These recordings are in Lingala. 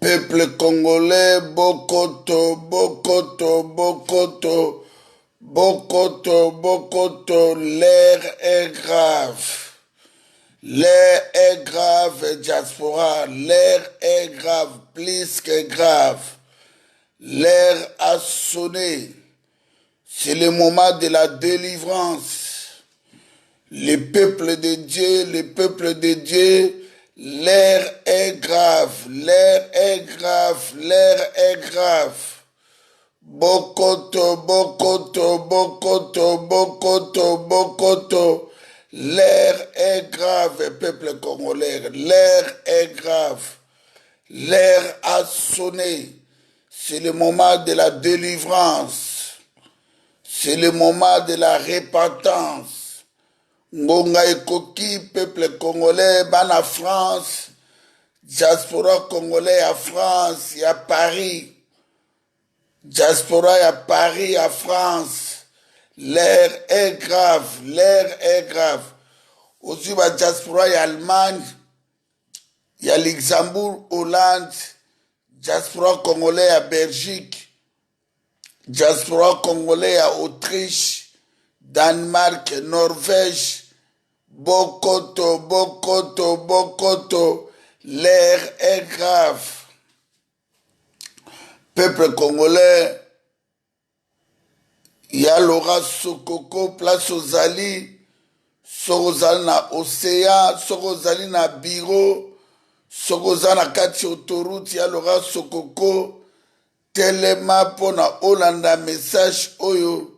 Peuple congolais, bokoto, bokoto, bokoto, bokoto, bokoto, l'heure est grave. L'heure est grave, diaspora, l'heure est grave, plus que grave. L'heure a sonné. C'est le moment de la délivrance. Le peuple de Dieu, le peuple de Dieu, l'heure est grave, l'heure est grave, l'heure est grave. Bokoto, bokoto, bokoto, bokoto, bokoto. L'heure est grave, peuple congolais. L'heure est grave. L'heure a sonné. C'est le moment de la délivrance. C'est le moment de la repentance. Ngonga ekoki, peuple congolais, bana France, diaspora congolais ya France, ya Paris, diaspora ya Paris, ya France. L'heure est grave, l'heure est grave. Ozwi ba diaspora ya Allemagne, ya Luxembourg, Hollande, diaspora congolais ya Belgique, diaspora congolais ya Autriche, Danemark, Norvège, bokoto, bokoto, bokoto, l'heure est grave. Peuple congolais, ya Laura Sokoko, place ozali, soki ozali na océan, soki ozali na bureau, soki oza na kati ya autoroute, ya Laura Sokoko, telema mpona olanda message oyo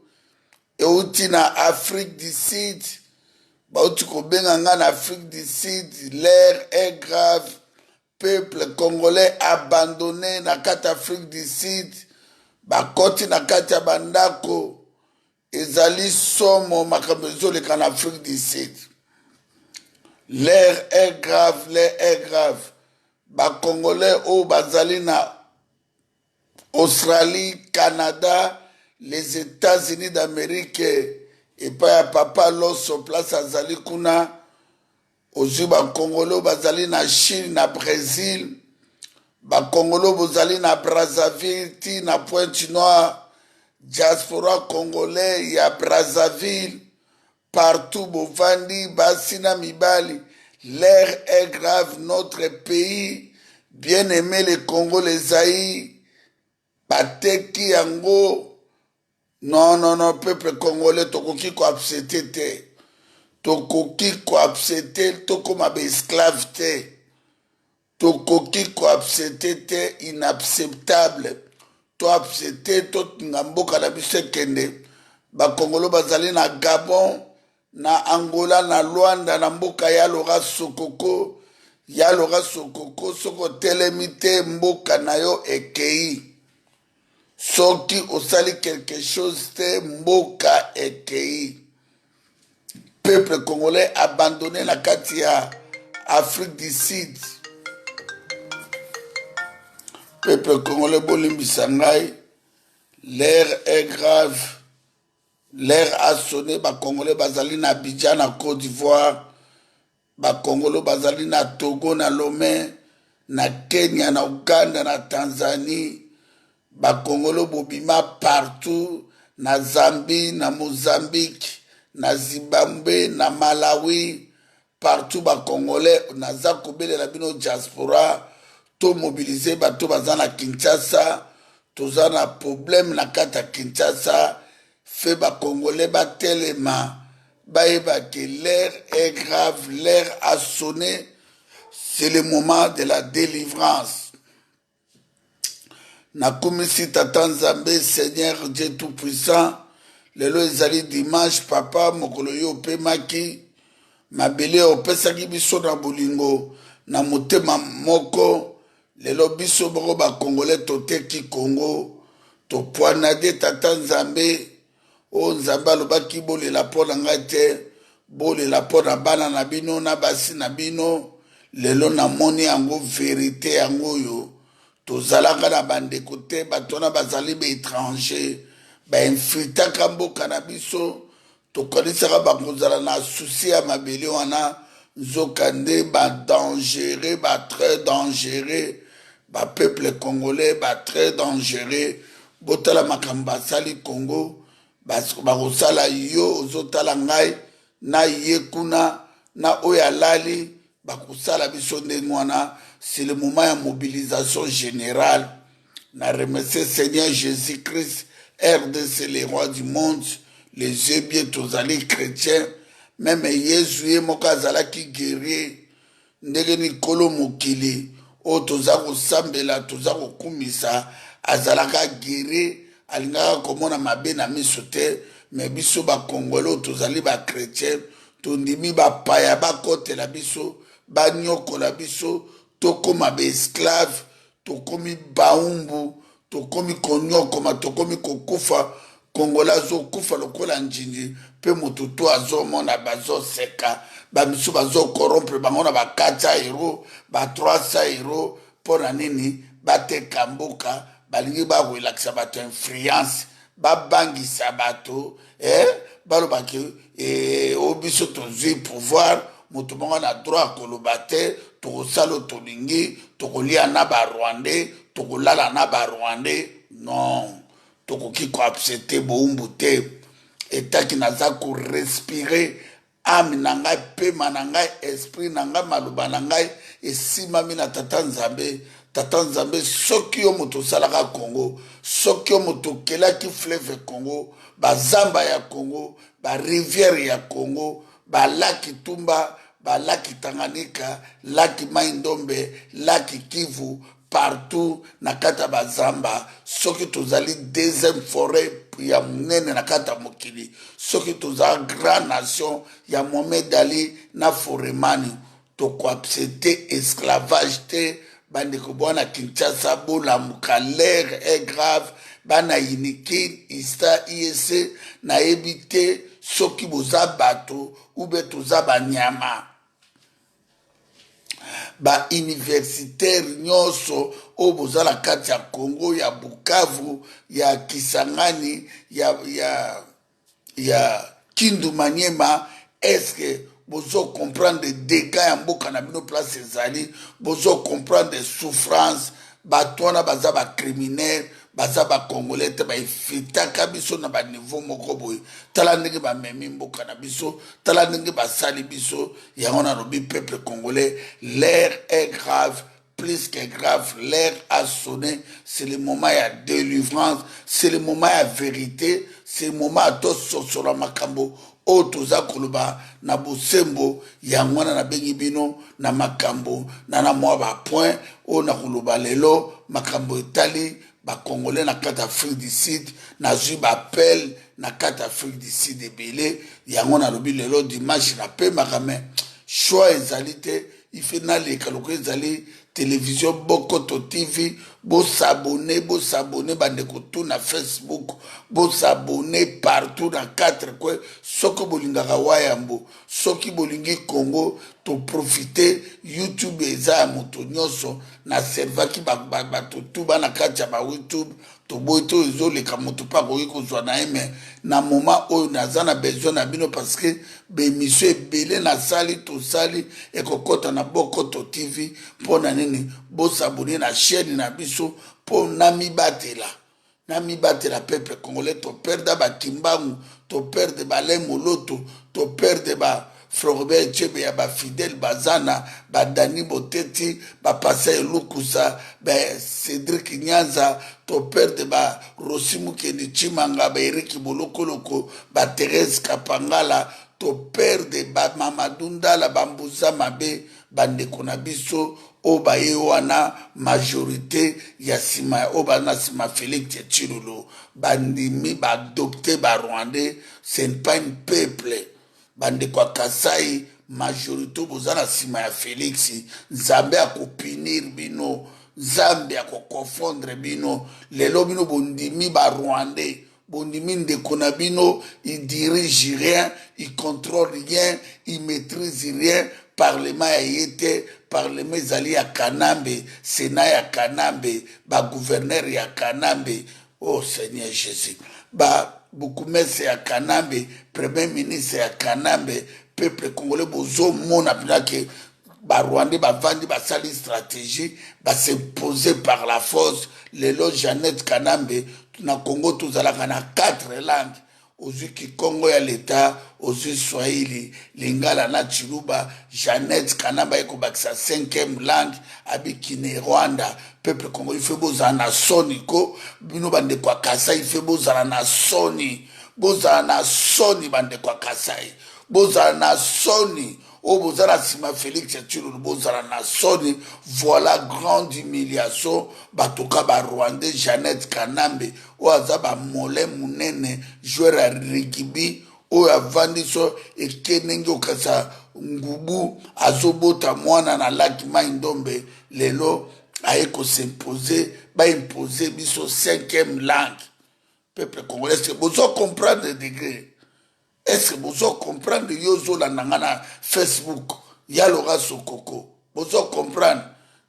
euti na Afrique du Sud. Bauti kobenga nga na Afrique du Sud. L'heure est grave, peuple congolais abandonné na kati Afrique du Sud. Bakoti na kati ya bandako, ezali somo makambo ezoleka na Afrique du Sud. L'heure est grave, l'heure est grave. Bacongolais oyo bazali na Australie, Canada, les États-Unis d'Amérique, epai ya papa Loso, place azali kuna. Ozwi bacongolais oyo bazali na Chine, na Brésil, bacongolais oyo bozali na Brazzaville ti na Pointe Noire, diaspora congolais ya Brazzaville, partout bovandi, basi na mibali, l'heure est grave. Notre pays bien aimé, le Congo, le Zaïre, bateki yango. Non, non, non, peuple congolais, tokoki koaccepter te, tokoki koaccepter tokóma baesclave te, tokoki koaccepter te, inacceptable. Toaccepter totinga mboka na biso ekende. Bacongolais bazali na Gabon, na Angola, na Luanda, na mboka ya Laura Sokoko, ya Laura Sokoko, soki otelemi te, mboka na yo ekei. Soki osali quelque chose te, mboka ekei. Peuple congolais abandonné na kati ya Afrique du Sud. Peuple congolais, bolimbisa ngai, l'heure est grave, l'heure a sonné. Bacongolais bazali na Abidjan, na Côte d'Ivoire, bacongolais bazali na Togo, na Lomé, na Kenya, na Uganda, na Tanzanie, bacongolais bobima partout, na Zambie, na Mozambique, na Zimbabwe, na Malawi, partout bacongolais, naza kobelela bino diaspora, tomobiliser bato baza na Kinshasa. Toza na problème na kati ya Kinshasa. Fe bacongolais batelema, bayeba ke l'heure est grave, l'heure a sonné, c'est le moment de la délivrance. Nakumisi Tata Nzambe, Seigneur Dieu tout puissant. Lelo ezali dimanche, papa, mokolo yo opemaki mabele, opesaki biso na bolingo na motema moko. Lelo biso moko bacongolais toteki Congo, topwana de. Tata Nzambe, oyo Nzambe alobaki: "Bolela mpo na ngai te, bolela mpo na bana na bino na basi na bino." Lelo namoni yango vérité yango oyo. Tozalaka na bandeko te, bato wana bazali baétranger, bainfiltraka mboka na biso. Tokanisaka bakozala na souci ya mabele wana, nzoka nde badangereux, batrès dangereux. Ba peuple congolais ba très dangereux. Botala makambo basali Congo, bakosala yo ozotala ngai na ye kuna na oyo alali, bakosala biso ndenge wana. C'est le moment ya mobilisation générale. Na remercier Seigneur Jésus-Christ, RDC, le roi du monde, les yeux bien tozali chrétien. Meme Yesu ye moko azalaki guerrier. Ndenge nini Nkolo mokili oyo toza kosambela, toza kokumisa, azalaka guerrier, alingaka komona mabe na miso te. Me biso bakongole oyo tozali bachrétien, tondimi bapaya bakotela biso, banyokola biso, tokóma baesclave, tokomi baumbu, tokomi konyokoma, tokomi kokufa. Kongola azokufa lokola njinji, mpe motu to azomona bazoseka, bamisu bazokorompre bango na ba 400 euro, ba 300 euro. Mpo na nini bateka mboka? Balingi bakolakisa bato influence, babangisa bato, balobaki o biso tozwi pouvoir, moto moko na droit koloba te, tokosala oyo tolingi, tokolia na barwandais, tokolala na barwandais. Non, tokoki koaccepter bowumbu te. Etaki naza korespirer, âme na ngai, pema na ngai, esprit na ngai, maloba na ngai esimami na Tata Nzambe. Tata Nzambe, soki yo moto osalaka Congo, soki yo moto okelaki fleuve Congo, bazamba ya Congo, barivière ya Congo, balaki Tumba, balaki Tanganyika, laki Mai Ndombe, laki Kivu, partout na kati ya bazamba, soki tozali deuxième forêt ya monene na kati ya mokili, soki tozala grand nation ya Mohamed Ali na Foremani, tokoaccepter esclavage te. Bandeko bwana Kinshasa, bolamuka, l'heure est grave. Bana Unikin, Ista, IEC, nayebi te soki boza bato ube toza banyama. Bauniversitaire nyonso oyo boza na kati ya Congo, ya Bukavu, ya Kisangani, ya Kindu, Manyema, est-ce bozo comprendre dégâts ya mboka na bino place ezali? Bozo comprendre souffrance? Bato wana baza bacriminel, baza bacongolais te. Baefitaka biso na baniveau moko boye. Tala ndenge bamemi mboka na biso, tala ndenge basali biso. Yango nalobi, peuple congolais, l'heure est grave, plus que grave. L'heure a sonné, c'est le moment ya délivrance, c'est le moment ya vérité, c'est le moment ya tososola makambo oyo toza koloba na bosembo. Yango wana nabengi bino na makambo na mwa bapoint oyo na koloba lelo, makambo etali bacongolais na kati Afrique du Sud. Nazwi baappel na kati Afrique du Sud ebele. Yango nalobi lelo dimanche napemaka, mais choix ezali te, ife naleka. Lokola ezali télévision Bokoto TV, bos'abonner, bos'abonner bandeko tu na Facebook, bos'abonner partout na quatre coin. Soki bolingaka Wayambo, soki bolingi Congo, toprofiter. YouTube eza ya moto nyonso. Naservaki bato tu bana kati ya bayoutube. Toboyi te, oyo ezoleka moto mpe akoki kozwa na ye. Me na moment oyo naza na besoin na bino, parce que baémission ebele nasali, tosali, ekokɔta na Bokoto TV. Mpo na nini bos'abonner na chaîne na biso? Mpo na mibatela, na mibatela. Peuple congolais, toperdre bakimbangu, toperdre balemoloto, toperdre ba Floribert Chebe ya bafidèle, bazana badani Boteti, bapasa Elukusa, bacédrik Nyanza, toperdre barosi Mukendi Chimanga, baeriki Bolokoloko, batherese Kapangala, toperdre bamamadu Ndala, bambuza mabe. Bandeko na biso oyo baye wana, majorité ya nsima oyo baza na nsima Félix Tshilolo, bandimi baadopter barwandais. Ce n'est pas un peuple. Bandeko ya Kasai, majorité boza na nsima ya Félix, Nzambe akopunir bino, Nzambe akoconfondre bino. Lelo bino bondimi barwandais, bondimi ndeko na bino. Il dirige rien, il contrôle rien, il maîtrise rien. Parlement ya ye te, parlement ezali ya Kanambe, sénat ya Kanambe, bagouverneur ya Kanambe. Oh Seigneur Jésus, ba bourgmestre ya Kanambe, premier ministre ya Kanambe. Peuple congolais, bozomona mpenza ke Barwandais bavandi, basali stratégie, bas'impose par la force. Lelo Jeannette Kanambe, na Congo tozalaka na 4 langues. Ozwi kikongo ya leta, ozwi Swahili, Lingala na Tshiluba. Jeannette Kanambe aye kobakisa 5e langue, abi Kinyarwanda. Peuple Congo, ife bozala na soni ko bino bandeko ya Kasai, ife bozala na soni, bozala na soni bandeko ya Kasai, bozala na soni oyo boza na nsima Félix Tshilolo, bozala na soni. Voilà grande humiliation. Batoka Barwandais, Jeannette Kanambe oyo aza bamole monene, joueur ya rugby, oyo avandi so eke ndenge okasa ngubu azobota mwana na laki Mai Ndombe, lelo aye kos'impose, baimpose biso cinquième langue. Peuple congolais, est-ce bozo comprendre degré? Est-ce bozo comprendre? Yo ozolanda nga na Facebook ya Lora Sokoko, bozo comprendre?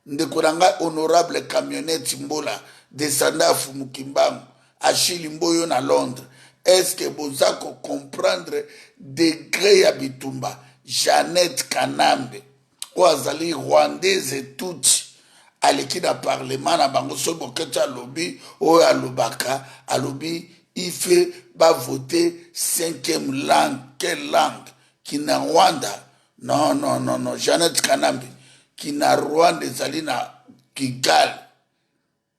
Ndeko na ngai honorable Camionnette Mbola, descendant ya Fumu Kimbangu, Achille Mboyo na Londres, est-ce boza kocomprendre degré ya bitumba? Jeannette Kanambe oyo azali Rwandaise tutsi, aleki na parlement na bango. Soki Boketi alobi oyo alobaka, alobi ife bavote cinquième langue. Quelle langue? Kinyarwanda? Non, non, non, non. Jeannette Kanambe, Kinyarwanda ezali na Kigali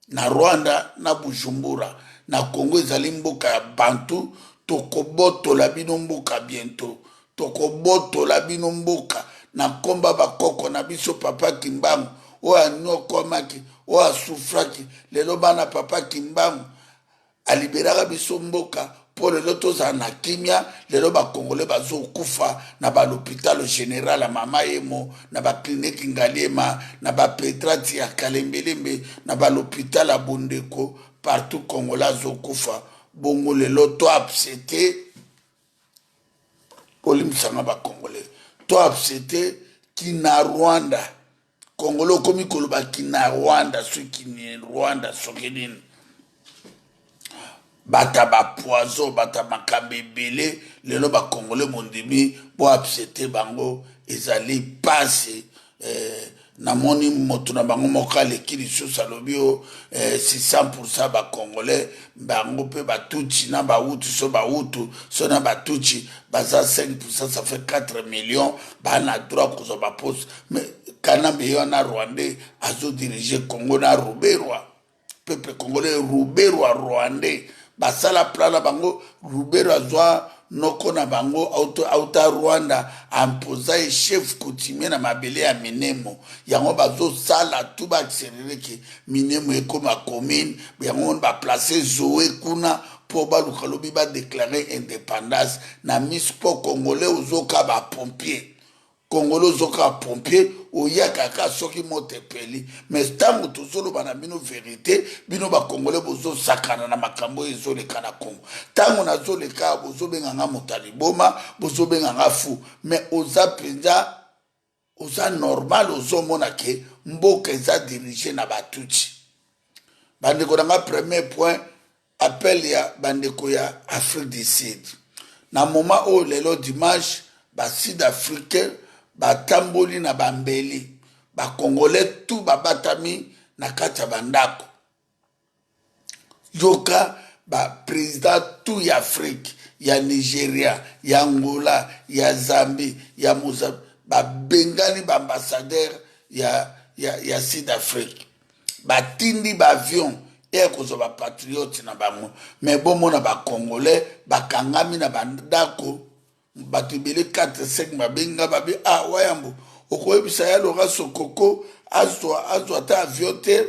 na Rwanda, na Bujumbura. Na Congo ezali mboka ya Bantu. Tokobotola bino mboka bientôt, tokobotola bino mboka na nkomba bakoko na biso, Papa Kimbangu oyo anyokwamaki, oyo asufraki. Lelo bana Papa Kimbangu aliberaka biso mboka mpo lelo tozala na kimia. Lelo Bakongole bazokufa na balhôpital général ya Mama Yemo, na baclinique Ngaliema, na bapetrati ya Kalembelembe, na balhôpital ya Bondeko, partout Congolais azokufa. Bongo lelo to accepte, kolimbisanga Bakongolais, to accepte Kinyarwanda. Congolais okomi koloba Kinyarwanda, soki Kinyarwanda, soki nini, bata bapoison, bata makambo ebele. Lelo Bakongole mondimi bo accepte bango, ezali pasi. Namoni moto na bango moko aleki lisusu, alobi o 600 Bacongolais bango mpe Batutsi na Bautu, so Bautu so na Batutsi baza 5, ça fait 4 millions, baa na droit kozwa baposte. Mais Kanambe ye wana Rwandais azodirige Congo na Ruberwa. Peuple congolais, Ruberwa Rwandais, basala plan na bango. Ruberwa azwa noko na bango auta Rwanda, amposa ye chef coutumier na mabele ya Minemo. Yango bazosala tu baaccéléré ke Minemo ekóma commune. Yango baplace Zoe kuna mpo baluka lobi badéclare indépendance na miso, mpo Congolais ozoka bapompier, Congolais ozoka pompier, oyaka kaka soki moto epeli. Mais ntango tozoloba na bino vérité, bino Bakongolais bozosakana na makambo oyo ezoleka na Congo. Ntango nazoleka, bozobenganga moto ya liboma, bozobenganga fou. Mais oza mpenza, oza normal, ozomona ke mboka eza dirigé na Batutsi. Bandeko na nga, premier point, appel ya bandeko ya Afrique du Sud. Na moment oyo lelo dimanche, Basud africain batamboli na bambeli, Bakongolais tu babatami na kati ya bandako. Yoka, baprésident tu ya Afrique, ya Nigeria, ya Angola, ya Zambie, ya Mozambique, babengani baambassadeur ya Sud Afrique, batindi baavion eya kozwa bapatriote na bango. Mais bomona Bacongolais bakangami na bandako. Bato ebele, 4 5 babenga, babi: "Ah, Wayambo, okoyebisa ya Lora Sokoko azwa ata avion te,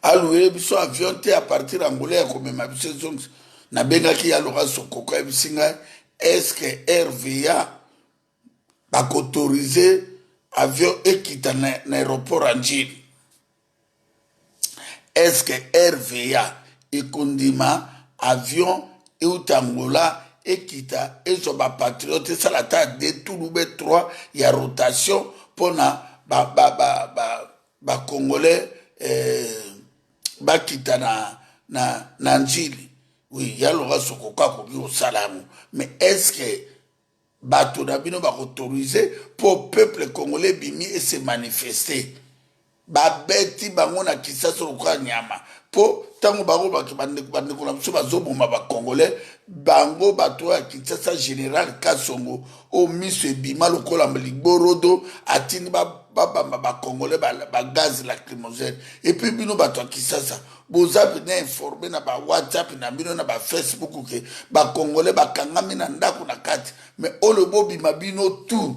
alouer biso avion te à partir Angola ya komema biso ezongisa." Nabengaki ya Lora Sokoko, ayebisi ngai: "Est-ce RVA bakoautorize avion ekita na aéroport ya Njili? Est-ce RVA ekondima avion euta Angola ekita, ezwa bapatriote, esala ata deux tours ou trois ya rotation mpona Bacongolais bakita na Njili?" Oui, ya Loka Sokoko akoki kosala yango, mais est ce que Bato na bino bakoautorize mpo peuple congolais ebimi ese manifeste. Babeti bango na Kisasa lokola nyama, mpo ntango bango bandeko na biso bazoboma bacongolais, bango bato oyo ya Kinshasa, général Kasongo oyo miso ebima lokola ligborodo, atindi babamba bacongolais bagaz lacrymogène. Et puis bino bato ya Kisasa boza pene informé na bawhatsapp na bino, na bafacebook, ke bacongolais bakangami na ndako na kati. Mais oyo bobima bino tout,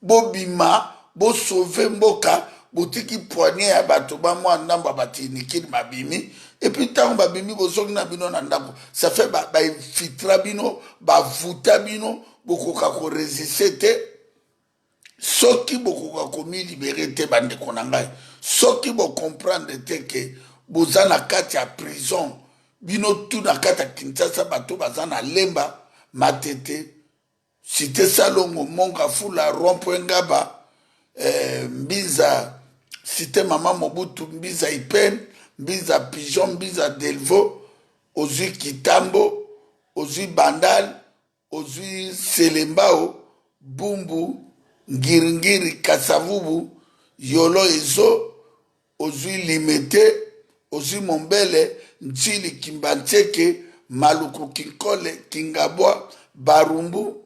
bobima bosauve mboka, botiki poignée ya bato bamwa ndambo ya batinikili babimi. Et puis ntango babimi, bozongi na bino na ndako. Ça fait bainfiltra bino, bavuta bino, bokoka koresiste te. Soki bokoka komilibere te, bandeko na ngai, soki bocomprendre te ke boza na kati ya prison, bino tu na kati ya Kinshasa, bato baza na Lemba, Matete, Cité Salongo, Mont Ngafula, Rond-Point Ngaba, Mbinza, Cité Mama Mobutu, Mbinza Ipen, Mbinza Pigeon, Mbinza Delvaux, ozwi Kitambo, ozwi Bandal, ozwi Selembao, Bumbu, Ngiringiri, Kasavubu, Yolo, Ezo, ozwi Limete, ozwi Mombele, Ntsili, Kimbanseke, Maluku, Kinkole, Kingabwa, Barumbu,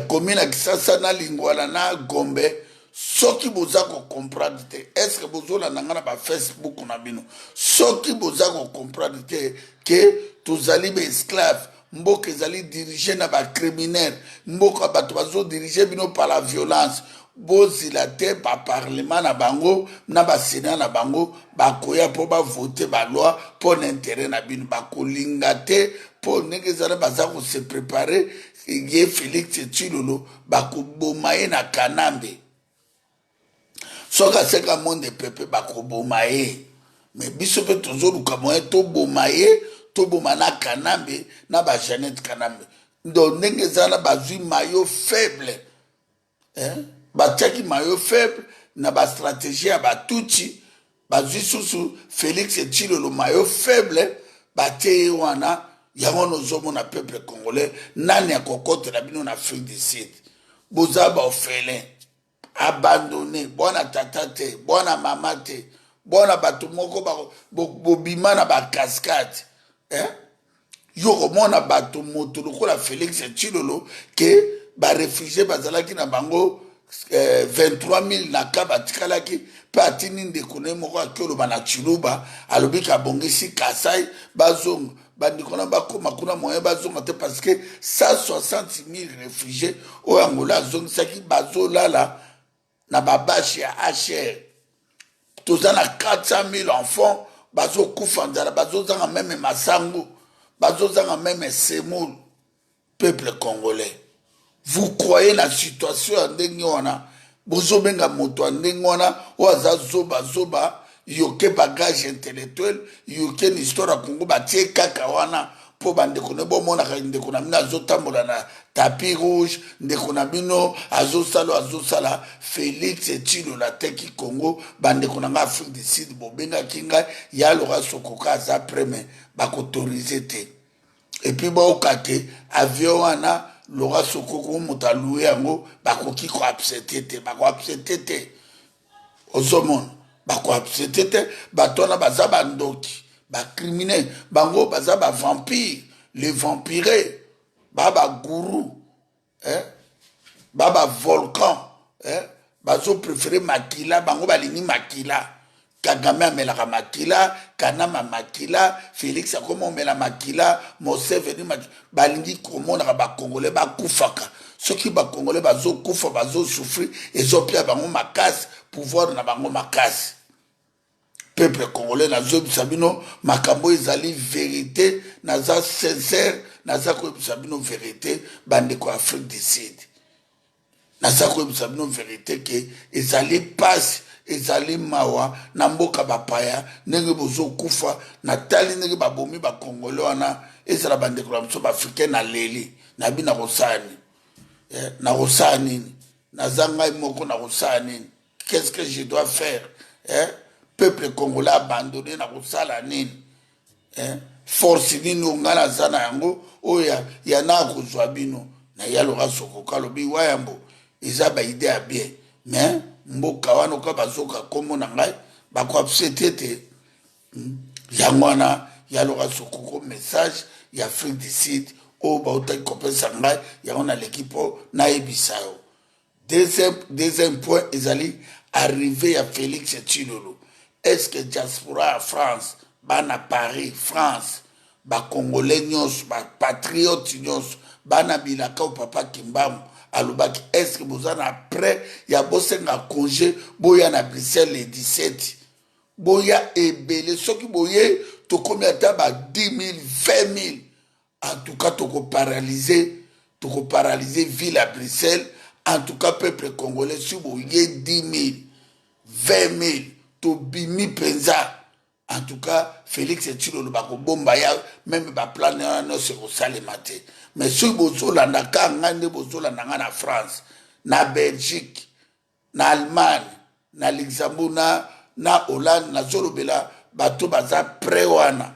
commune ya Kisasa na Lingwala na Gombe. Soki boza kocomprendre te, est-ce bozolanda nga na bafacebook na bino? Soki boza kocomprendre te ke tozali baesclave, mboka ezali dirigé na bacriminel, mboka bato bazodirige bino par la violence, bozila te. Baparlement na bango na basénat na bango bakoya mpo bavote baloi mpo na intérêt na bino. Bakolinga te, mpo ndenge ezala, baza kose préparer. Ye Félix Tshilolo, bakoboma ye na Kanambe. Soki aseka monde pepe, bakoboma ye. Mais biso mpe tozoluka moyen toboma ye, toboma na Kanambe na bajeannette Kanambe. Donc ndenge eza na bazwi maillon faible, hein? Batiaki maillon faible na bastratégie ya batutsi. Bazwi susu Félix Tshilolo, maillon faible, batie ye wana. Yango wana ozomona peuple congolais, nani akokotela bino na Afrique du Sud? Boza baorphelin, abandonné, bwana tata te, bwana mama te, bwana bato moko bobima na bacascade, eh? Yo komona bato, moto lokola Félix Tshilolo, ke baréfugiés bazalaki na bango 23 000 na ka batikalaki mpe atindi ndeko na ye moko aki oloba na Chiluba, alobi ke abongisi Kasai, bazonga. Bandeko na bakóma kuna, moyen bazonga te, parce que 160 000 réfugiés oyo Angola azongisaki bazolala na babâches ya hr. Toza na 400 000 enfants bazokufa nzala, bazozanga même masango, bazozanga même semoule. Peuple congolais, vous croyez na situation ya ndenge wana? Bozobenga moto ya ndenge wana oyo aza zobazoba, yoke bagage intellectuel, yoke na histoire ya Congo, batie kaka wana mpo bandeko ne bomonaka ndeko na bino azotambola na tapis rouge, ndeko na bino azosala, azosala. Félix Tshilolo ateki Congo. Bandeko na ngai Afrique du Sud, bobengaki ngai ya Loka Sokoka, aza prêt, mais bakoautorize te. Et puis baoka te avion wana, Loka Sokoko moto alue yango, bakoki koaccepte te, bakoaccepte te. Ozomona, bakoaccepte te. Bato wana baza bandoki, bacriminel. Bango baza bavampire, les vampires, baa bagourou, eh? Baa bavolcan, eh? Bazopréféré makila. Bango balingi makila. Kagame amelaka makila, Kanama makila, Félix akoma omela makila, Museveni makila. Balingi komonaka bacongolais bakufaka. Soki bacongolais bazokufa, bazosouffrir, ezopia bango makasi, pouvoir na bango makasi. Peuple congolais, nazoyebisa bino makambo ezali vérité. Naza sincère, naza koyebisa bino vérité. Bandeko ya Afrique du Sud, naza koyebisa bino vérité ke ezali mpasi, ezali mawa na mboka bapaya ndenge bozokufa. Natali ndenge babomi bacongolais wana, ezala bandeko na biso baafricain. Naleli nabi nakosala nini? Nakosala nini? Naza ngai moko, nakosala nini? Qu'est-ce que je dois faire, eh? Peuple congolais abandonné, nakosala nini, eh? Force nini oyo ngai naza na yango oyo ya na kozwa bino? Na ya Laurent Sokoko alobi wayambo eza ba idée ya bien, mais mboka wana oka bazoka kombo na ngai bakoaccepte te. Yango wana ya Laurent Sokoko, message ya Afrique du Sud oyo bautaki kopesa ngai, yango naleki mpo nayebisa yo. Deuxième point ezali arrivée ya Félix Tshilolo. Est ce que diaspora ya France, bana Paris, France, bacongolais nyonso, bapatriote nyonso, bana bilaka oyo papa Kimbangu alobaki, est ce que boza na prêt ya bosenga congé, boya na Bruxelles le 17? Boya ebele. Soki boye, tokomi ata ba 10 000, 20 000, en tout cas tokoparalyse ville ya Bruxelles. En tout cas, peuple congolais, si boye 10 000, 20 000, tobimi mpenza. En tout cas, Félix Tshilolo bakobomba ya même baplan wana nyonso ekosalema te. Mais soki bozolanda ka ngai nde bozolanda ngai na France, na Belgique, na Allemagne, na Luxembourg, na Hollande, nazolobela bato baza prêt wana.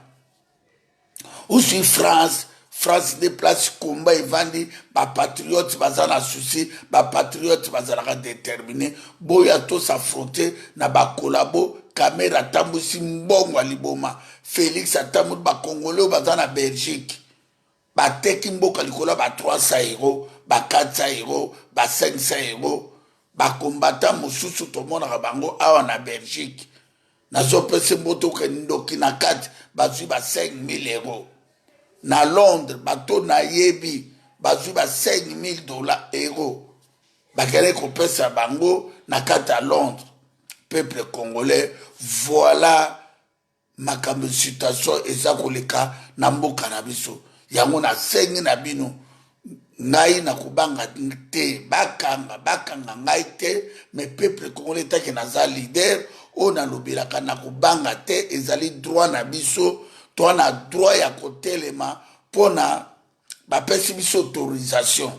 Ozwi France, France nde place komba evandi. Bapatriote baza na souci, bapatriote bazalaka déterminé. Boya tos'affronter na bacollabo. Kamerhe atambwisi mbongo ya liboma, Félix atambwisi. Bakongole oyo baza na Belgique bateki mboka likolo ya ba 300 euro, ba 400 euro, ba 500 euro. Bakombata mosusu tomonaka bango awa na Belgique, nazopesa mbotoke ndoki na kati, bazwi ba 5000 euro. Na Londres, bato nayebi bazwi ba 5000 dollar, euro, bakende kopesa bango na kati ya Londres. Peuple congolais, voilà makambo, situation eza koleka na mboka na biso. Yango nasengi na bino, ngai nakobanga te, bakanga bakanga ngai te, mais peuple congolais, etake naza leader oyo nalobelaka, nakobanga te. Ezali droit na biso, toa na droit ya kotelema mpona bapesi biso autorisation.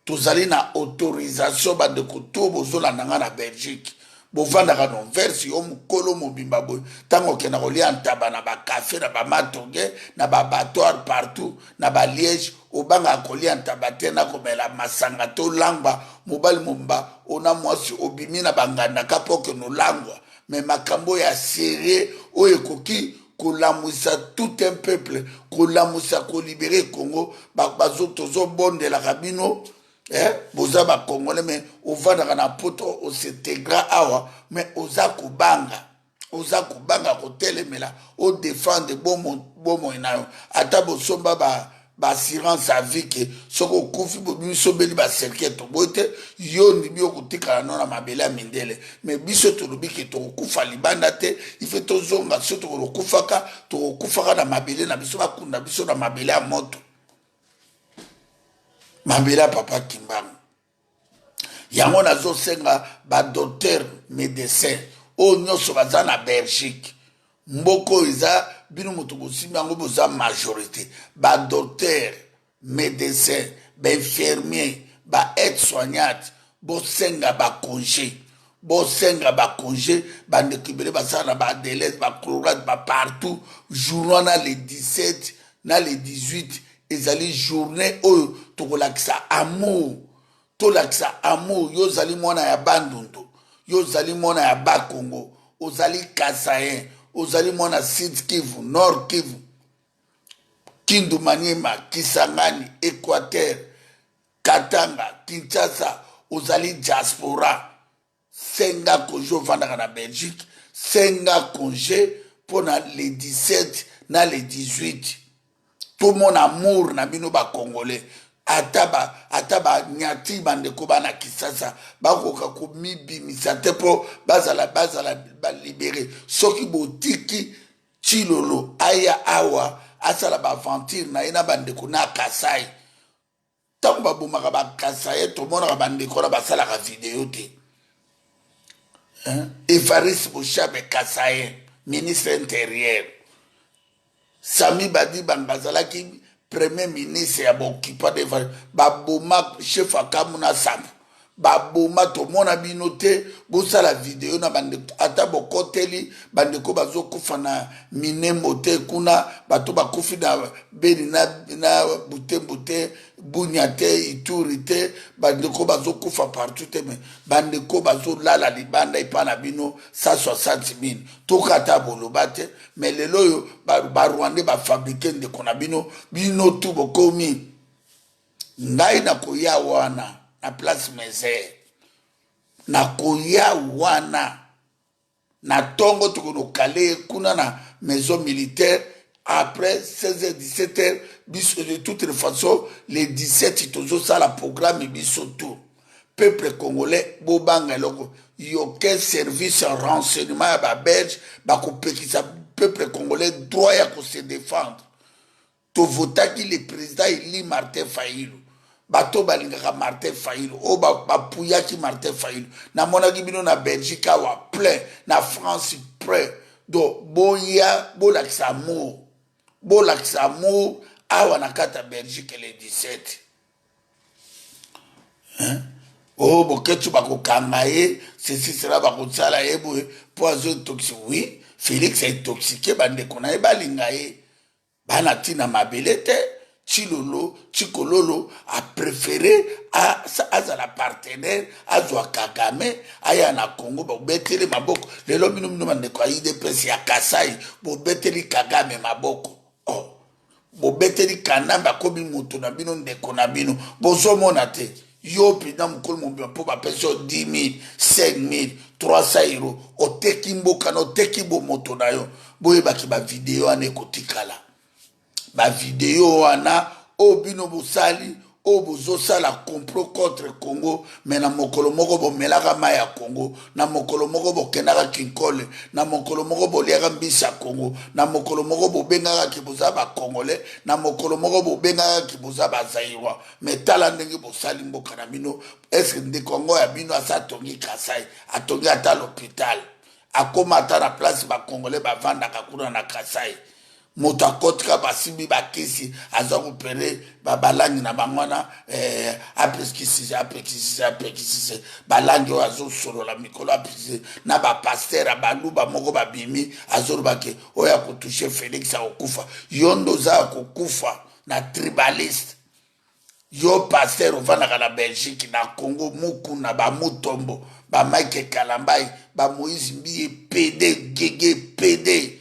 Tozali na autorisation. Bandeko to bozolanda nga na Belgique, bovandaka na Anvers, yo mokolo mobimba boye, ntango okenda kolia ntaba na bacafé, na bamatonge, na babattoir, partout na baliège, obangaka kolia ntaba te na komela masanga te. Olangwa mobali mobimba, ona mwasi, obimi na bangandaka mpo okende olangwa. Mais makambo ya sérieux oyo ekoki kolamwisa tout un peuple, kolamwisa, kolibérer Congo, tozobondelaka bino. Boza bacongolais, mais ovandaka na Poto, os'intégrer awa, mais oza kobanga, oza kobanga kotelemela, odéfendre bomoi na yo. Ata bosomba baassurance ba à vie ke soki okufi, biso beli bacercueil, toboyi te. Yo ndimi okotikala no na mabele ya mindele, mais biso tolobi ke tokokufa libanda te. Ife tozonga. So tokokufaka, tokokufaka na mabele na biso, bakunda biso na mabele ya moto, mabele ya papa Kimbangu. Yango nazosenga badocteur, médecin oyo nyonso baza na Belgique, mboka oyo eza bino moto bosimbi yango, boza majorité, badocteur, médecin, bainfirmier, baaide soignante, bosenga bacongé, bosenga bacongé. Bandeko ebele basala na badelese, bachlorate, bapartout. Jour wana, le 17 na le 18, ezali journée oyo tokolakisa amour, tolakisa amour. Yo ozali mwana ya Bandundu, yo ozali mwana ya Bakongo, ozali Kasaïen, ozali mwana Sud Kivu, Nord Kivu, Kindu, Maniema, Kisangani, Équateur, Katanga, Kinshasa, ozali diaspora, senga congé. Ovandaka na Belgique, senga congé mpona le 17 na le 18. Tomona amour na bino bacongolais. Ata banyati, bandeko bana Kisasa bakoka komibimisa te mpo bazala balibéré. Soki botiki Tshilolo aya awa, asala baaventure na ye na bandeko na Kasai, ntango babomaka bakasa ye, tomonaka bandeko na basalaka video te. Evariste Boshab, kasaïen, ministre intérieur. Samy Badibanga azalaki premier ministre ya baoccupant de baboma chef Akamuna Sambo. Baboma tomona bino te, bosala video na bandeko, ata bokoteli bandeko bazokufa na Minembo te, kuna bato bakufi na Beni na Butembo te, Bunia te, Ituri te, bandeko bazokufa partout te, me bandeko bazolala libanda epa na bino 160 mine toka ata boloba te. Me lelo oyo Barwandais bafabrike ndeko na bino, bino tu bokomi. Ngai nakoya wana na place Mesere, nakoya wana na ntongo, tokonokale ye kuna na maison militaire après 16h 17h. Biso de toutes les façons, le 17 tozosala programme biso tout peuple congolais. Bobanga eloko yoke, service ya renseignement ya Babelge bakopekisa peuple congolais droit ya kose défendre. Tovotaki le président élu Martin Fayulu. Bato balingaka Martin Fayulu, oyo bapuyaki Martin Fayulu, namonaki bino na Belgique awa plein, na France plein. Donc boya bolakisa amour, bolakisa amour awa na kati ya Belgique le 17, hein? Oyo Boketshu bakokanga ye, ceci cela, bakosala ye boye mpo azo intoxiquer. Oui, Félix aintoxiquer bandeko na ye, balinga ye bana ntina mabele te. Tshilolo Tshikololo apréféré azala partenaire, azwa Kagame aya na Congo, bobeteli maboko. Lelo bino bandeko ya UDPS ya Kasai bobeteli Kagame maboko. Oh, bobeteli Kanambe, akomi moto na bino, ndeko na bino. Bozomona te, yo mpenza mokolo mobima mpo bapesi yo 10 000, 5 000, 300 euro, oteki mboka na oteki bomoto na yo. Boyebaki bavideo wana ekotikala, bavideo wana oyo bino bosali, oyo bozosala complot contre Congo. Me na mokolo moko bomelaka mai ya Congo, na mokolo moko bokendaka Kinkole, na mokolo moko boliaka mbisi ya Congo, na mokolo moko bobengaka ki boza Bacongolais, na mokolo moko bobengaka ki boza Bazaïrois. Me tala ndenge bosali mboka na bino. Est-ce ndeko yango ya bino asa atongi Kasai, atongi ata l'hôpital, akóma ata na place Bacongolais bavandaka kuna na Kasai? Moto akotika basimbi bakisi, aza kopere balangi na bango wana, apekisise, apekisise, apekisise balangi oyo azosolola mikolo, apekisise na bapasteur ya Baluba moko babimi, azoloba ke oyo akotoucher Félix akokufa. Yo nde oza ya kokufa na tribaliste. Yo pasteur ovandaka na Belgique, na Congo, Mukuna, bamutombo, baMike Kalambai, baMoïse Mbiye, pd gege pd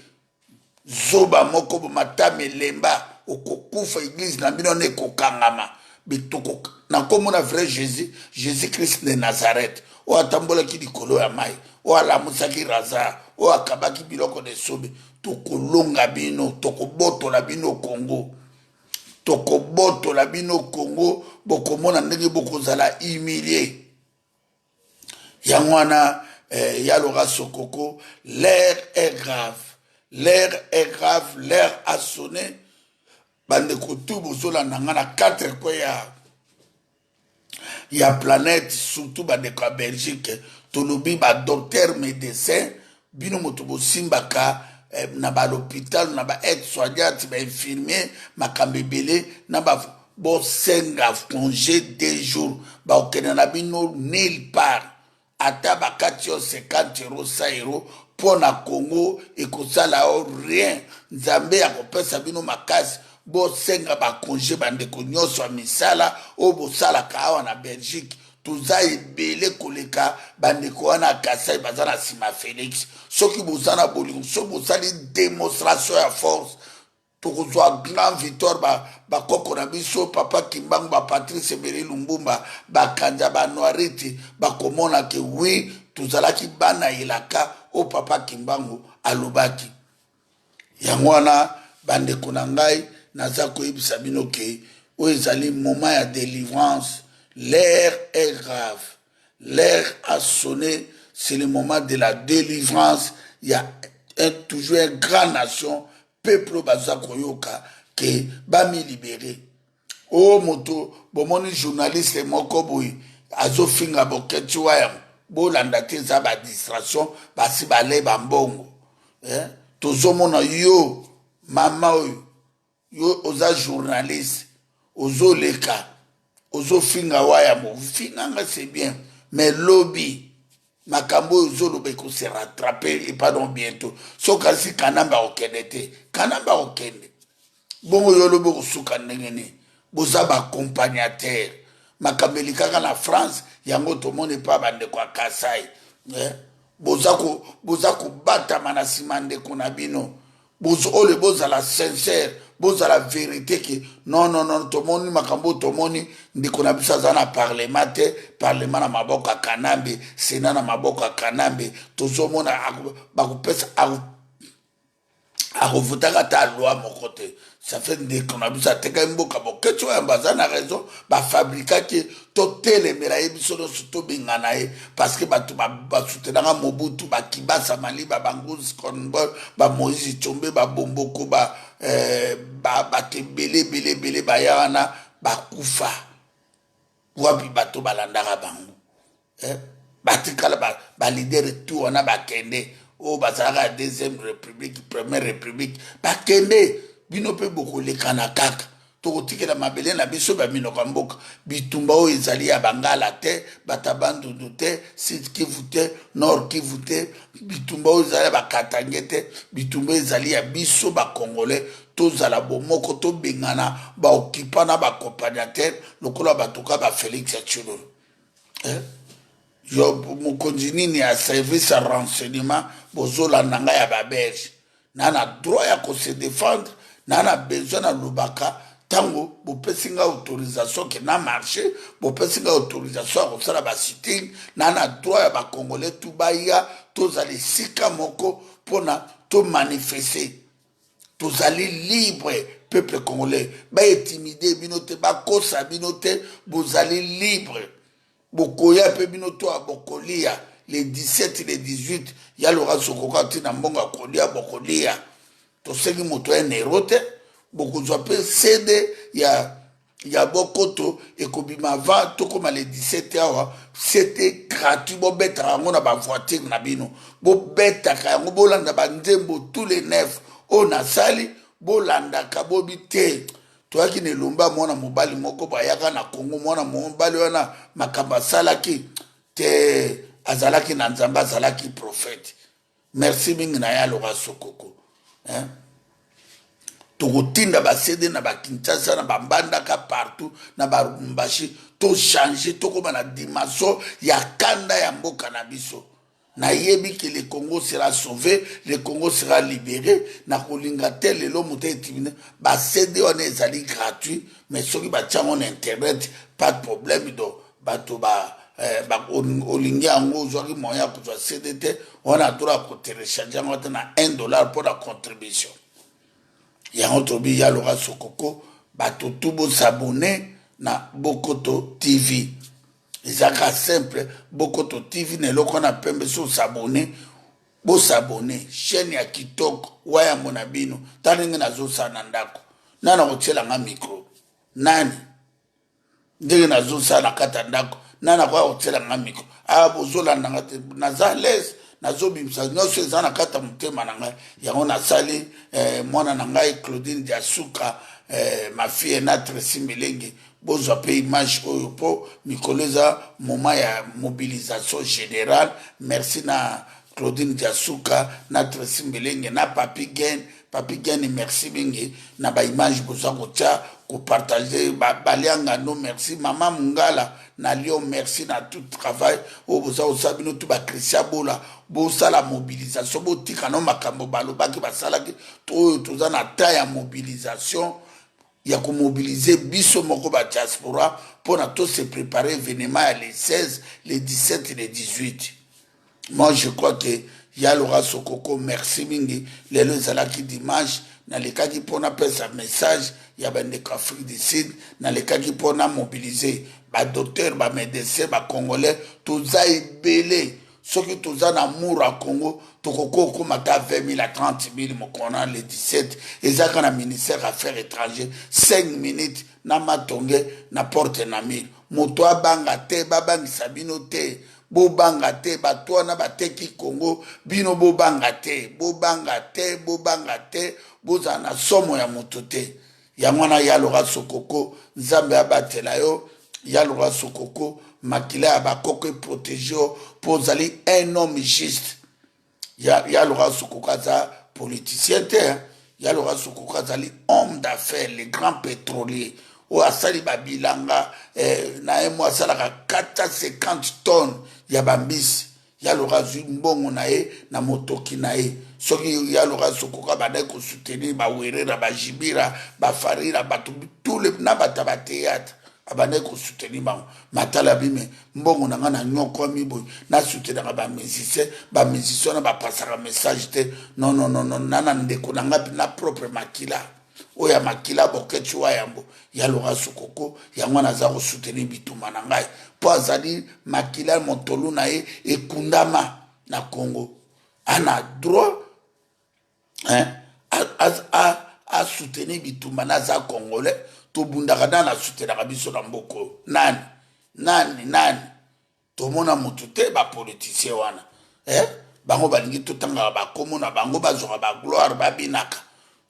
zoba moko bomatama elemba, okokufa. Église na bino wana ekokangama bitoko na nkombo na vrai Jésus, Jésus Christ de Nazareth, oyo atambolaki likolo ya mai, oyo alamusaki Lazare, oyo akabaki biloko na esobe. Tokolonga bino, tokobotola bino Congo, tokobotola bino Congo. Bokomona ndenge bokozala humilié. Yango wana yaloka sokoko, l'heure est grave, l'heure est grave, l'heure a sonné. Bandeko tu bozolanda nga na quatre coins ya planète, surtout bandeko ya Belgique, tolobi badocteur, médecin, bino moto bosimbaka na balhôpital, na baaide soignante, bainfirmier, makambo ebele na ba, bosenga congé 2 jours. Bakokende na bino nulle part. Ata bakati yo 50 euro, 100 euro mpo na Congo, ekosala yo rien. Nzambe akopesa bino makasi. Bosenga bacongé, bandeko nyonso ya misala oyo bosalaka awa na Belgique. Toza ebele koleka bandeko wana ya Kasai baza na nsima Félix. Soki boza na bolingo, soki bosali démonstration ya force, tokozwa grand victoire. Bakoko na biso, papa Kimbangu, baPatrice Emery Lumumba, bakanja banoiriti, bakomona ke oui, tozalaki bana elaka oyo papa Kimbangu alobaki. Yango wana, bandeko na ngai, naza koyebisa bino ke oyo ezali moment ya délivrance. L'heure est grave, l'heure a sonné, c'est le moment de la délivrance. Il y a toujours une grande nation, peuple oyo baza koyoka ke bamilibérer. Oyo moto bomoni journaliste moko boye azofinga Boketshu Wayambo, bolanda te, eza badistraction, basi bale bambongo, eh? Tozomona yo mama oyo, yo oza journaliste, ozoleka ozofinga Wayambo. Finganga, c'est bien. Mais lobi makambo oyo ozoloba ekose rattrape epa non bientôt. Soki kasi Kanambe akokende te, Kanambe akokende bongo, yo lobi okosuka ndenge nini? Boza baaccompagnateur. Makambo elikaka na France, yango tomoni epa bandeko ya Kasai, eh? Boza kobatama na nsima ndeko na bino. Oyo bozala sincère, bozala vérité ke non, non, non, tomoni makambo oyo, tomoni ndeko na biso aza na parlement te, parlement na maboko ya Kanambe, sénat na maboko ya Kanambe. Tozomona bakopesa, akovotaka ata loi moko te. Ça fait ndeko na biso atekaki mboka. Bokeci oyo baza na raison, bafabrikaki. Totelemela ye biso nyonso, tobengana ye, parce que bato basutenaka Mobutu, bakibasa maliba, banguzi Cornbol, bamoïse Tshombe, babomboko, bato ebele ebele ebele baya wana, bakufa wapi? Bato balandaka bango, eh? Batikala baleader tu wana bakende, oyo bazalaka ya deuxième république, première république, bakende. Bino mpe bokolekana kaka, tokotikela mabele na biso baminoko ya mboka. Bitumba oyo ezali ya Bangala te, bato ya Bandundu te, Sud Kivu te, Nord Kivu te. Bitumba oyo ezali ya Bakatangais te. Bitumba oyo ezali ya biso Bacongolais. Tozala bomoko, tobengana baoccupants na baaccompagnateur lokola bato ka baFélix ya Tshilolo, eh? Yo mokonzi nini ya service ya renseignement, bozolanda ngai ya Babelge, na droit ya kose défendre, na besoin nalobaka. Ntango bopesi ngai autorisation ke na marché, bopesi ngai autorisation ya kosala basit-in, na droit ya Bacongolais tu baya, tozala esika moko mpona tomanifeste. Tozali libre, peuple congolais. Baintimider bino te, bakosa bino te, bozali libre. Bokoya mpe bino to bokolia le 17, le 18. Ya Laurent Sokoka ntina mbongo ya kolia, bokolia. Tosengi moto ya nero te. Bokozwa mpe CD ya Bokoto, ekobima avant tokóma le 17 awa. C'était gratuit. Bobetaka yango na bavoiture na bino, bobetaka yango, bolanda banzembo tous les neuf oyo nasali, bolandaka. Bobi te, toyaki na elombe ya mwana mobali moko bayaka na Kongo. Mwana mobali wana, makambo asalaki te, azalaki na Nzambe, azalaki prophète. Merci mingi na ye aloka Sokoko, hein? Tokotinda baCD na bakinshasa, na bambandaka, partout na Balumbashi. Tochange, tokóma na dimension ya kanda ya mboka na biso. Nayebi ke le Congo sera sauvé, le Congo sera libéré. Nakolinga te lelo moto etimine. BaCD wana ezali gratuit, mais soki batiango na internet, pas de problème. Donc bato ba eh, olingi yango, ozwaki moyen ya kozwa CD te, wana droit ya kotélécharge yango ata na 1 dollar mpo na contribution. Yango tobi ya Laurent Sokoko. Bato tu bos'abonner na Bokoto TV. Ezaka simple, Bokoto TV na eloko na pembe. So os'abonner, bos'abonner, chaîne ya kitoko. Wayambo na bino, tala ndenge nazosala na ndako. Nani akotielanga micro? Nani? Ndenge nazosala na kati ya ndako, nani akoya kotielanga micro? Aa, bozolandanga te, naza lese, nazobimisa nyonso eza na kati ya motema na ngai. Yango nasali mwana na ngai Claudine Diasuka, ma fille na Tracy Milenge, bozwa mpe image oyo mpo mikolo eza moment ya mobilisation générale. Merci na Claudine Diasuka, na Tracy Mbelenge, na Papi Gen. Papi Gen, merci mingi na baimage boza kotia, kopartage. Baliangano, merci. Mama Mungala na Lyon, merci na tout travail oyo boza kosala. Bino tu bachristian bola, bosala mobilisation, botika no makambo balobaki, basalaki. Oyo toza na temps ya mobilisation, ya komobilize biso moko badiaspora mpona tose préparer événement ya le 16, le 17, le 18. Moi, je crois que ya Laurent Sokoko, merci mingi. Lelo ezalaki dimanche, nalekaki mpona apesa message ya bandeko Afrique du Sud, nalekaki mpona mobilize badocteur, bamédecin, bacongolais. Toza ebele. Soki toza na mur ya Congo, tokoki okóma ata 20 000 à 30 000 mokolo na le 17. Eza kaka na ministère affaires étranger, 5 minutes na Matonge, na porte na mire. Moto abanga te, babangisa bino te, bobanga te. Bato wana bateki Congo, bino bobanga te, bobanga te, bobanga te, bozala na somo ya moto te. Yango wana ya Laurent Sokoko, Nzambe abatela yo. Ya Laurent Sokoko, makila ya bakoko eprotege yo mpo ozali un homme juste. Ya Laurent Sokoko aza politicien te, hein. Ya Laurent Sokoko azali homme d'affaires, le grand pétrolier oyo asali babilanga na ye mo asalaka 450 tonnes ya bambisi. Ya Laurent azwi mbongo na ye na motoki na ye. Soki ya Laurent Sokoko abandaki kosoutenir bawerera, bajibira, bafarira, bato tous les na bato ya batheatre, abandaki kosoutenir bango. Matala bime mbongo na ngai na nyokwami boye, nasoutenaka bamusicien, bamusicien wana bapasaka message te. Non, non, non, non, na ndeko na ngai na propre makila oyo ya makila Boketshu wa Yambo, ya Laurent Sokoko, yango wana aza kosoutenir bitumba na ngai mpo azali makila motolu na ye ekundama na Congo. Ana droit, hein, asoutenir bitumba na aza congolais. Tobundaka nani asoutenaka biso na mboka oyo? Nani, nani, nani? Tomona motu te. Bapoliticien wana, eh? Bango balingi totangaka bakomo na bango, bazwaka bagloire, babinaka,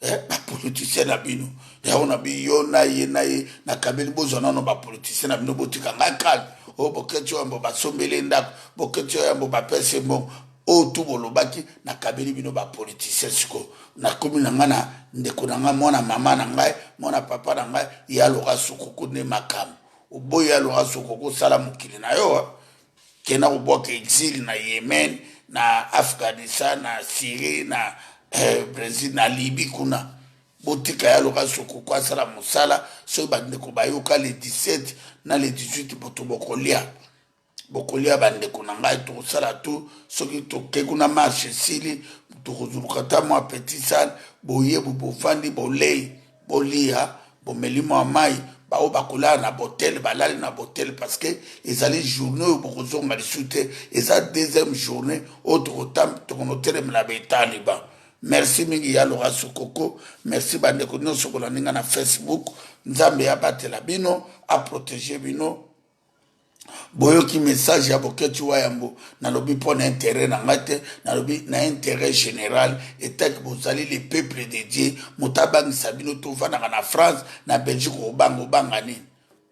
eh? Bapoliticien na bino yango na biyo na ye na ye nakabeli. Bozwa nano bapoliticien na bino, botika ngai calme. Oyo Boketshu Yambo basombeli ndako, Boketshu Yambo bapesi mbongo, oyo tu bolobaki, nakabeli bino bapoliticien. Sikoyo nakomi na ngai na ndeko na ngai, mwana mama na ngai, mwana papa na ngai, ya Laurent Sokoko nde makambo. Oboyi ya Laurent Sokoko, osala mokili na yo, kenda kobwaka exil na Yemen, na Afghanistan, na Syrie, na Brésil, na Libye kuna. Botika ya Laurent Sokoko asala mosala. Soki bandeko bayoka, le 17 na le 18, boto bokolia, bokolia. Bandeko na ngai, tokosala tu. Soki toke kuna, marche esili, tokozuluka ta mwa petit salle, boyebu, bovandi, bolei, bolia, bomeli mwa mai. Baoyo bakolala na botel, balali na botel, parce que ezali journée oyo bokozonga lisusu te. Eza deuxième journée oyo tokonotelemela betaliban. Merci mingi, ya Laurent Sokoko. Merci bandeko nyonso kolandi nga na Facebook. Nzambe abatela bino, aprotege bino. Boyoki message ya Boketshu wa Yambo. Nalobi mpo na intérêt na ngai te, nalobi na intérêt général. Etaki bozali le peuple de Dieu, moto abangisa bino. Tovandaka na France, na Belgique. Okobanga, obanga nini?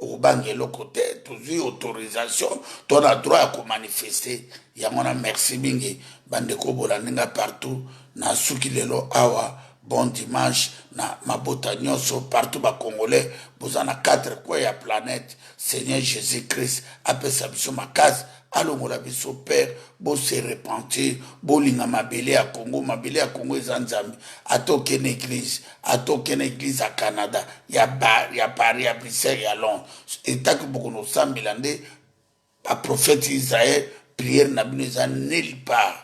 Okobanga eloko te. Tozwi autorisation to na droit ya komanifeste yango na. Merci mingi bandeko bolandi nga partout. Nasuki lelo awa. Bon dimanche na mabota nyonso partout, bacongolais boza na quatre coins ya planète. Seigneur Jésus Christ apesa biso makasi, alongola biso père. Bose repentir, bolinga mabele ya Congo. Mabele ya Congo eza Nzambe. Ata okende église, ata okende église ya Canada, ya Paris, ya Bruxelles, ya Londres, etaki bokono osambela nde baprophète Israel, prière na bino eza nulle part,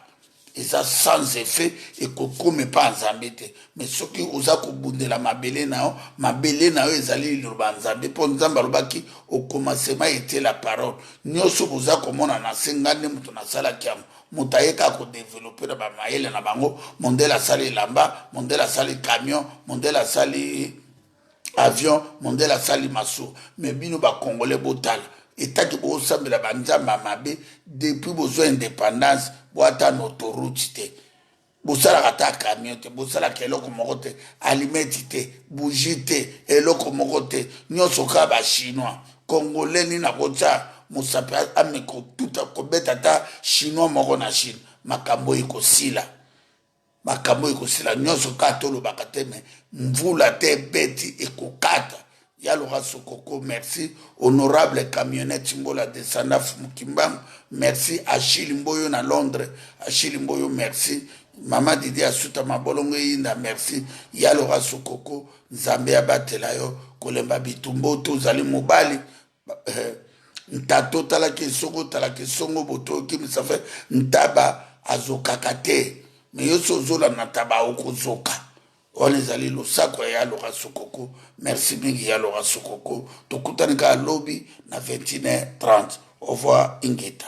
eza sans effet, ekokoma epa Nzambe te. Mais soki oza kobundela mabele na yo, mabele na yo ezali liloba Nzambe, mpo Nzambe alobaki: "Au commencement était la parole." Nyonso boza komona na se, ngai nde moto nasalaki yango. Moto aye kaka kodévelopper na bamayele na bango. Mondele asali elamba, mondele asali camion, mondele asali avion, mondele asali masuwa. Mais bino bacongolais, botala, etaki bosambela banzambe ya mabe. Depuis bozwa indépendance, boata na autoroute te, bosalaka ata camion te, bosalaka eloko moko te, allumette te, bougie te, eloko moko te, nyonso kaka bachinois. Congolais nini akotia mosapi, ameka kotuta, kobeta ata chinois moko na Chine? Makambo ekosila, makambo ekosila. Nyonso kaka tolobaka te, me mvula te ebeti, ekokata. Ya Laurent Sokoko, merci. Honorable Camionnette Mbola, descendant Mukimbangu, merci. Achille Mboyo na Londres, Achille Mboyo, merci. Mama Didi Asuta Mabolongo Eyinda, merci. Ya Laurent Sokoko, Nzambe abatela yo. Kolemba bitumba, tozali mobali. Ntata otalaki esongo, otalaki esongo, boto okimisa fe ntaba azokaka te. Me yo so ozolanda ntaba, okozoka. Wana ezali losako ya Laurent Sokoko. Merci mingi, ya Laurent Sokoko. Tokutani kaka lobi na 21h30. Au revoir, ingeta.